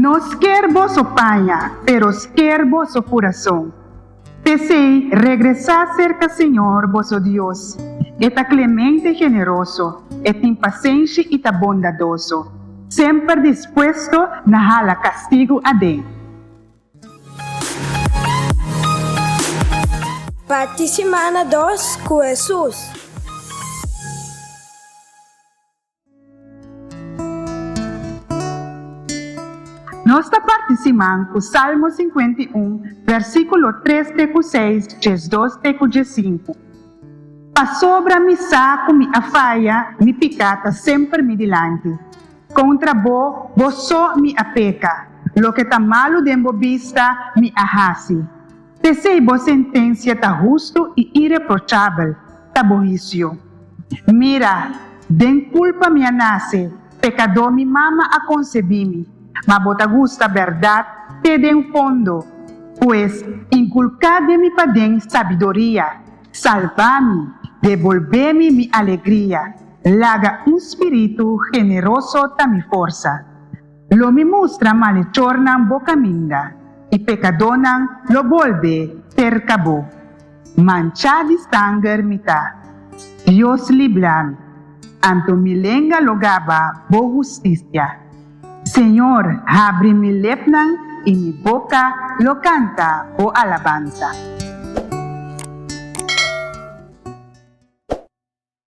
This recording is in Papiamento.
No sker boso paña, pero sker boso kurason. P'esei, regresá serka Señor boso Dios. E ta klemente i generoso, e tin pasenshi i ta bondadoso, semper dispuesto na hala kastigu aden. Parti simana dos ku Hesus. Nos ta parti siman ku Salmo 51, versíkulo 3 te ku 6, 12 te ku 15. Pasobra mi sa ku mi a faya, mi piká ta semper mi dilanti. Kontra bo, bo so mi a peka, loke ta malu den bo bista mi a hasi. P'esei bo sentensia ta hustu i ireprochabel, ta bo huisio. Mira, den kulpa mi a nase, pekadó mi mama a konsebí mi, ma bo ta gusta bèrdat te den fondo. Pues, inkulká den mi paden sabiduria, salba mi, debolbé mi mi alegria, laga un spiritu generoso ta mi forsa. Lo mi mustra malechornan bo kaminda, i pekadónan lo bolbe serka bo. Manchá di sanger mi ta. Dios libra mi, anto mi lenga lo gaba bo hustisia. Señor, habri mi lepnan, i mi boka lo kanta bo alabansa.